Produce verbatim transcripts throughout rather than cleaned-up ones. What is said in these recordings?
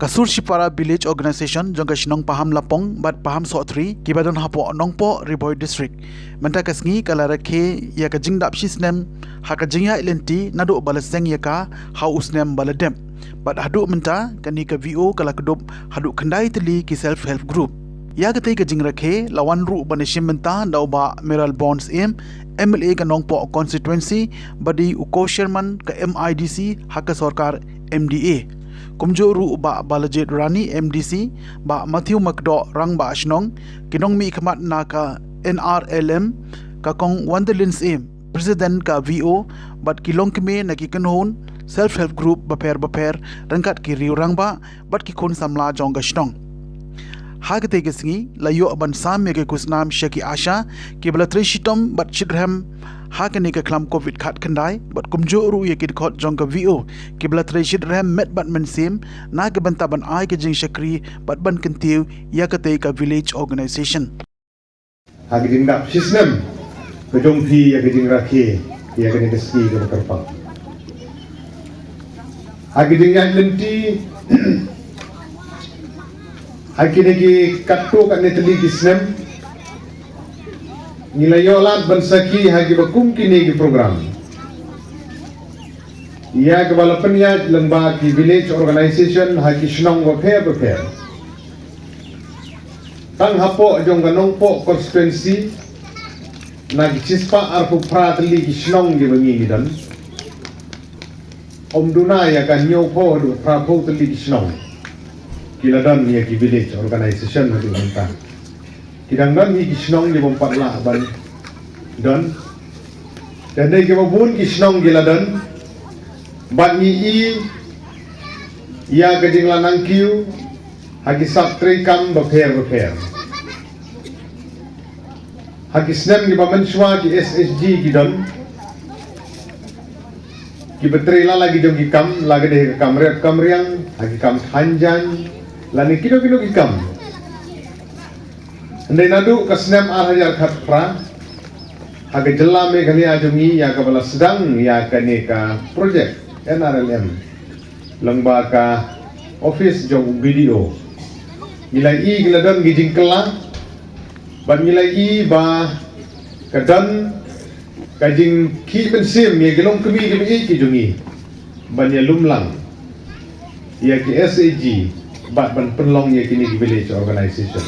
Ka Surshipara Village Organization jong ka shnong Paham Lapong bad Paham Sohthri kiba don hapoh Nongpoh, Ri Bhoi District, mynta ka sngi ka la rakhe ïa ka jingdap shisnem ha ka jingïaid lynti naduh ba la seng ïa ka ha u snem ba la dep. Bad haduh mynta kane ka V O ka la kdup haduh khyndai tylli ki self help group. Ïa katei ka jingrakhe la wan ruh ban ïashim bynta da u Bah Mayralborn Syiem, M L A ka Nongpoh constituency, ba dei u co-chairman ka M I D C ha ka sorkar M D A. Kumjuh ruh u Bah Balajied Rani, M D C, Bah Matthew Makdoh, Rangbah Shnong, ki nongmihkhmat na ka N R L M, ka Kong Wanderlin Syiem, President ka V O, bad ki longkmie na ki kynhun self help group bapher bapher, ryngkat ki riew rangbah bad ki khun samla jong ka shnong. Ha katei ka sngi la ïoh ban sam ïa ki khusnam sha ki ASHA kiba la trei shitom bad shitrhem ha kane ka khlam covid khatkhyndai, bad kumjuh ruh ïa ki dkhot jong ka V O kiba la trei shitrhem met bad mynsiem na ka bynta ban ai ka jingshakri bad ban kyntiew ïa katei ka village organization. Ha ka jingdap shisnem ka jong phi ïa ka jingrakhe ïa kane ka sngi kaba kyrpang. Ha ka jingïaid lynti ha kine ki katto katne tylli ki snem, ngi la ïoh lad ban sakhi ha kiba kum kine ki program ïa kaba la pynïaid lyngba ki village organization ha ki shnong bapher bapher. Tang hapoh jong ka Nongpoh constituency, na ki shispah arphew phra tylli ki shnong kiba ngi ngi don, ym duna ïa ka hynñiewphew haduh phraphew tylli ki shnong ki la don ïa ki village organization haduh mynta. Ki dang don hi ki shnong kiba ym pat lah ban don. Te dei kiba bun ki shnong ki la don. Bad ngi i ïa ka jinglanang kiew ha ki sap treikam bapher bapher. Ha ki snem kiba mynshuwa ki S H G ki don kiba trei la la ki jong ki kam, la ka dei ha ka kam rep kam riang, ha ki kam than jaiñ, lane kino kino ki kam. Hynrei naduh ka snem ar hajar khatphra ha ka jylla Meghalaya jong ngi ïa kaba la sdang ïa kane ka project N R L M lyngba ka office jong u B D O, ngi la i ki la don ki jingkylla bad ngi la i ba ka don ka jingkhih mynsiem ïa ki longkmie kiba ïeit ki jong ngi ban ïalum lang ïa ki S H G bad ban pynlong ïa kine ki village organization.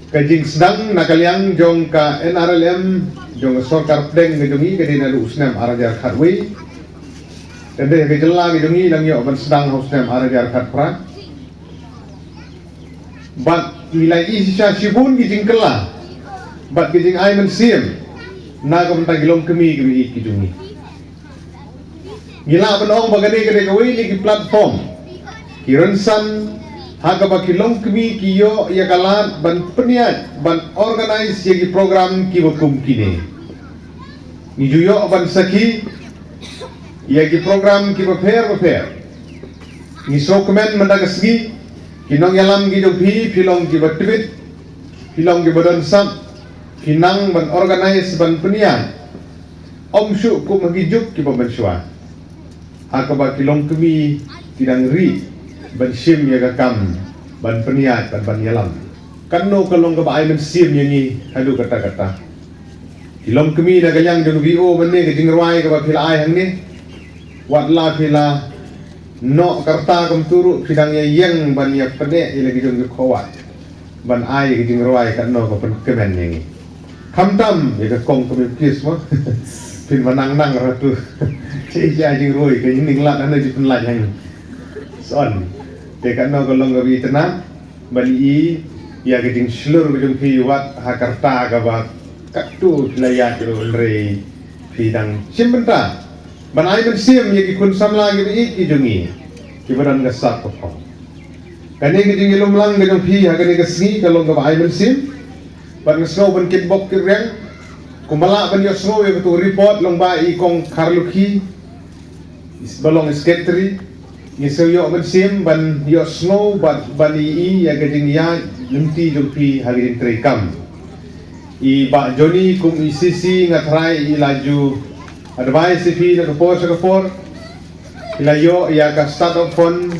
Ka jingsdang na ka liang jong ka N R L M jong ka sorkar pdeng ka jong ngi ka dei naduh u snem ar hajar khatwei. Ka dei ka jylla ka jong ngi la ïoh ban sdang ha u snem ar hajar khatphra. Bad ngi la i shisha shibun ki jingkylla bad ki jingai mynsiem na ka bynta ki longkmie kiba ïeit ki jong ngi. Ngi lah ban ong ba kane ka dei kawei na ki platform ki rynsan ha kaba ki longkmie ki ïoh ïa ka lad ban pynïaid ban organize ïa ki program kiba kum kine. Ngi ju ïoh ban sakhi ïa ki program kiba pher bapher. Ngi sngewkmen mynta ka sngi ki nongïalam ki jong phi, phi long kiba tbit, phi long kiba don sap, phi nang ban organize ban pynïaid. Ym shuh kum ha ki juk kiba mynshuwa ha kaba ki longkmie ki dang ri ban shim ïa ka kam ban pynïaid bad ban ïalam. Katno ka long kaba ai mynsiem ïa ngi haduh katta katta. Ki longkmie na ka liang jong V O mynne ka jingrwai kaba phi la ai hangne, wat la phi la noh ka rta kumtu ruh phi dang ïa ïeng ban ïa pyneh ïa la ki jong ki khawat ban ai ka jingrwai katno ka pynkmen ïa ngi. Khamtam ïa ka kong kmie kis mo. Phin ma nang nang ratu. Che ïa jingrwai ka ïa ning lad hana ji pynlait hangne. Son. Te katno ka long kaba itynnad ban i ïa ka jingshlur ka jong phi wat ha ka rta kaba katto phi la ïaid ruh hynrei phi dang shim bynta ban ai mynsiem ïa ki khun samla kiba ïeit ki jong ngi kiba don ka sap ka phong. Kane ka jingïalum lang ka jong phi ha kane ka sngi ka long kaba ai mynsiem. Bad nga sngew ban kitbok kitrwiang kumba lah ban ïohsngew ïa katu report lyngba i kong Kharlukhi ba long i secretary. Ngi sngew ïoh mynsiem ban ïohsngew bad ban i ïa ka jingïaid lynti jong phi ha ka jingtrei kam. I Bah Johnny kum i C C nga tharai i la ju advice ïa phi na ka por sha ka por. Ki la ïoh ïa ka start-up fund,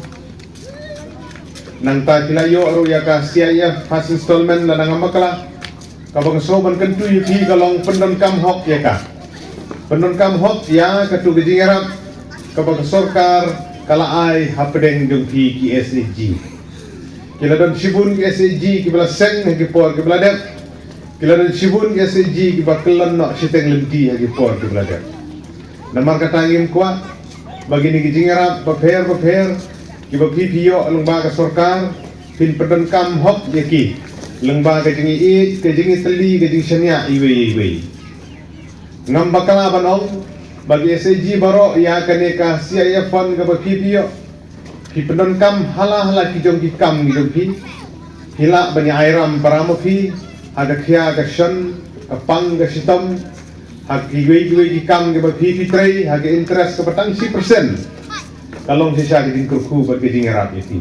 nangta ki la ïoh ruh ïa ka C I F first installment lada ngam bakla. Kaba nga sngew ban kyntu ïa phi ka long pyndonkam hok ïa ka. Pyndonkam hok ïa katu ka jingïarap kaba ka sorkar ka la ai hapdeng jong phi ki S H G. Ki la don shibun ki S H G kiba la seng ha ki por kiba la dep. Ki la don shibun ki S H G kiba kyllon noh shiteng lynti ha ki por kiba la dep. Namar kata ngim kwah ba kine ki jingïarap bapher bapher kiba phi phi ïoh lyngba ka sorkar, phin pyndonkam hok ïa ki lyngba ka jingïeit, ka jingïatylli, ka jingshaniah iwei ïa iwei. Ngam bakla ban ong ba ki S H G baroh ïa kane ka C I F fund kaba phi phi ïoh, phi pyndonkam ha la ha la ki jong ki kam ki jong phi. Phi lah ban ïa airam para ma phi ha ka khia ka shon, ka pang ka shitom, ha kiwei kiwei ki kam kiba phi phi trei ha ka interest kaba tang shi percent. Ka long shisha ka jingkyrkhu bad ka jingïarap ïa phi.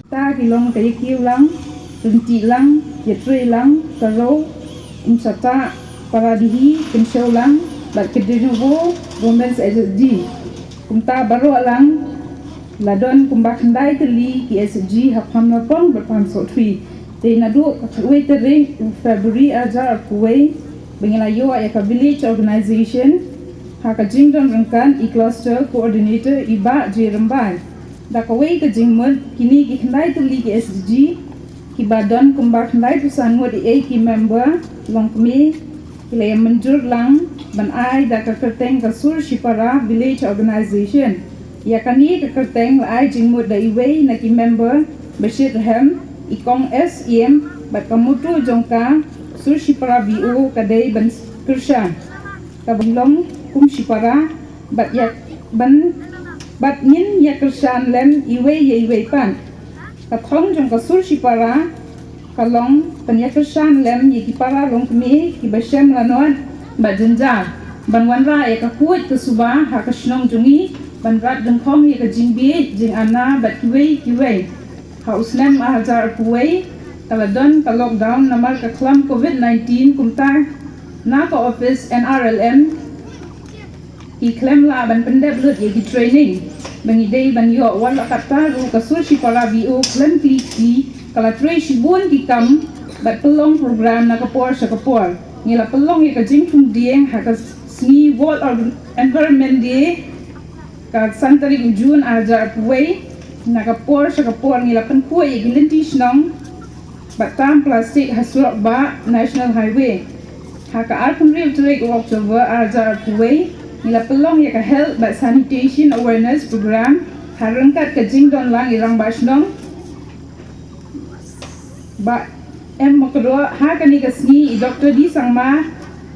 Ta ki long ka Ïakiew Lang, Ryntih Lang, Ïatrei Lang, Ka Rou, Umsata, Paradihi, Kynshew Lang bad Ka Denovo Women's S H G. Kumta baroh lang la don kumba khyndai tylli ki S H G ha Pamlapong bad Pamsohtri. Te naduh ka khatwei tarik February arhajar arphew wei ba ngi la ïoh ïa ka village organization ha ka jingdon ryngkat i cluster coordinator i Bah J Rymbai. Da kawei ka jingmut, kine ki khyndai tylli ki S H G kiba don kumba khyndaiphew san ngut eiei ki member longkmie ki la ïa mynjur lang ban ai da ka kyrteng ka Sur Shipara Village Organization. Ïa kane ka kyrteng la ai jingmut da iwei na ki member ba shitrhem, i Kong S Ïem, bad ka motto jong ka Sur Shipara V O ka dei ban kyrshan kaba long kum shipara bad ïa ban bad ngin ïa kyrshan lem iwei ïa iwei pat. Ka thong jong ka Sur Shipara ka long ban ïa kyrshan lem ïa ki para longkmie kiba shem lanot bad jynjar ban wanrah ïa ka khuid ka suba ha ka shnong jong ngi, ban rat dyngkhong ïa ka jingbieit jingana bad kiwei kiwei. Ha u snem arhajar arphew wei ka la don ka lockdown namar ka khlam covid nineteen, kumta na ka office N R L M ki khlem lah ban pyndep lut ïa ki training ba ngi dei ban ïoh. Wat la katta ruh ka Sur Shipara V O khlem kli kti ka la trei shibun ki kam bad pynlong program na ka por sha ka por. Ngi la pynlong ïa ka jingthung dieng ha ka sngi World Organ- Environment Day, ka san tarik u June arhajar arphew wei. Na ka por sha ka por ngi la pynkhuid ïa ki lynti shnong bad tam plastik ha surok bah National Highway. Ha ka arphew hynriew tarik u October arhajar arphew wei ngi la pynlong ïa ka health bad sanitation awareness program ha ryngkat ka jingdon lang i rangbah shnong Bah M Myrkadon. Ha kane ka sngi i Doctor D Sangma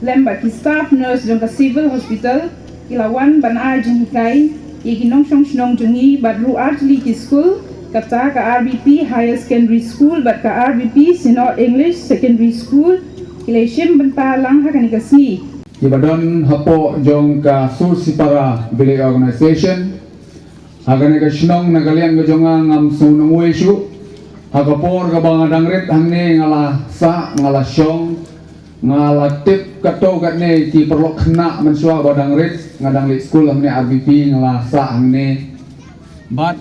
lem bad ki staff nurse jong ka Civil Hospital ki la wan ban ai jinghikai ïa ki nongshong shnong jong ngi bad ruh artylli ki skul, kata ka R B P Higher Secondary School bad ka R B P Synod English Secondary School ki la shim bynta lang ha kane ka sngi. Kiba don hapoh jong ka Sur Shipara Village Organization ha kane ka shnong, na ka liang ka jong nga ngam sngew nongwei shuh. Ha ka por kaba nga dang rit hangne nga la sah, nga la shong, nga la tip katto katne ki paralok khynnah mynshuwa ba dang rit, nga dang leit skul hangne R B P, nga la sah hangne. Bad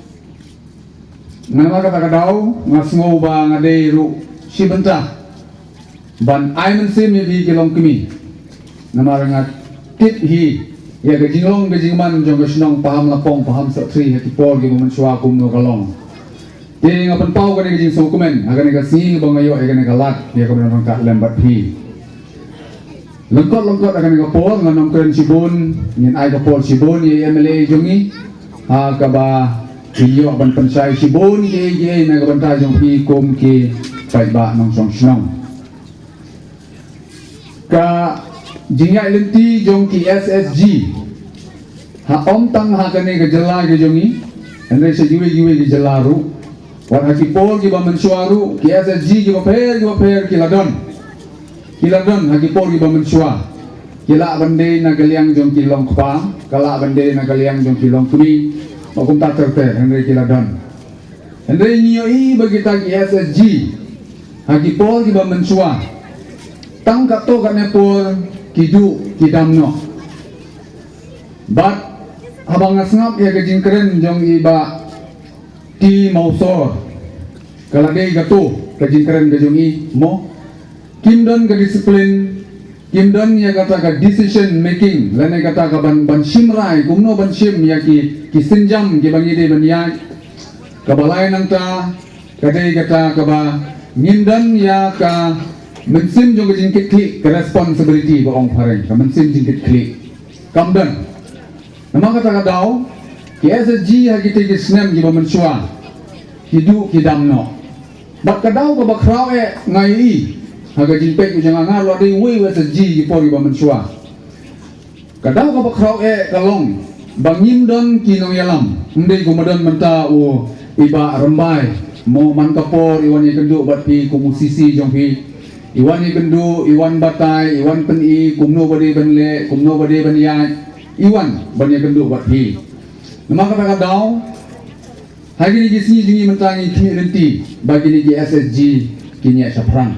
namar kata ka daw nga sngew ba nga dei ruh shi bynta ban ai mynsiem ïa phi ki longkmie. Namar nga tip hi ïa ka jinglong ka jingman jong ka shnong Pahamlapong, Pahamsohtri ha ki por kiba mynshuwa kumno ka long. Te nga pynpaw kane ka jingsngewkmen ha kane ka sngi ba nga ïoh ïa kane ka lad ïa kaba nang ryngkat lem bad phi. Lyngkot lyngkot ha kane ka por ngan ym kren shibun, ngin ai ka por shibun ïa i M L A jong ngi ha kaba kin ïoh ban pynshai shibun kiei kiei na ka bynta jong phi kum ki paidbah nongshong shnong. Ka jingïaid lynti jong ki S H G ha, ym tang ha kane ka jylla ka jong ngi, hynrei sha kiwei kiwei ki jylla ruh. Wat ha ki por kiba mynshuwa ruh ki S H G kiba pher kiba pher ki la don. Ki la don ha ki por kiba mynshuwa. Ki lah ban dei na ka liang jong ki longkpa, ka lah ban dei na ka liang jong ki longkmie, ba kumta ter ter, hynrei ki la don. Hynrei ngi ïohi ba kita ki S H G ha ki por kiba mynshuwa, tang katto katne por ki duh ki dam noh. Bad Haba nga sngap ïa ka jingkren jong i Bah T Mawsor, ka la dei kato ka jingkren ka jong i mo. Kim don ka discipline, kim don ïa kata ka decision making, lane kata ka ban, ban shim rai, kumno ban shim ïa ki, ki sienjam kiba ngi dei ban ïaid. Kaba lai nangta ka dei kata kaba ngim don ïa ka mynsiem jong ka jingkitkhlieh, ka responsibility ba ong phareng, ka mynsiem jingkitkhlieh. Kam don. Namar kata ka daw, ki S H G ha kitei ki snem kiba mynshuwa ki duh ki dam noh. Bad ka daw kaba khraw eh nga ïohi ha ka jingpeit ka jong nga, nga la dei uwei u S H G ki por kiba mynshuwa. Ka daw kaba khraw eh ka long ba ngim don ki nongïalam. Ym dei kumba don mynta u i Bah Rymbai mo, man ka por i wan ïakynduh bad phi kum u C C jong phi. I wan ïakynduh, i wan batai, i wan pyni kumno ba dei ban leh, kumno ba dei ban ïaid, i wan ban ïakynduh bad phi. Namar kata ka daw, ha kine ki sngi jong ngi mynta ngi khmih lynti ba kine ki S H G kin ïaid shaphrang.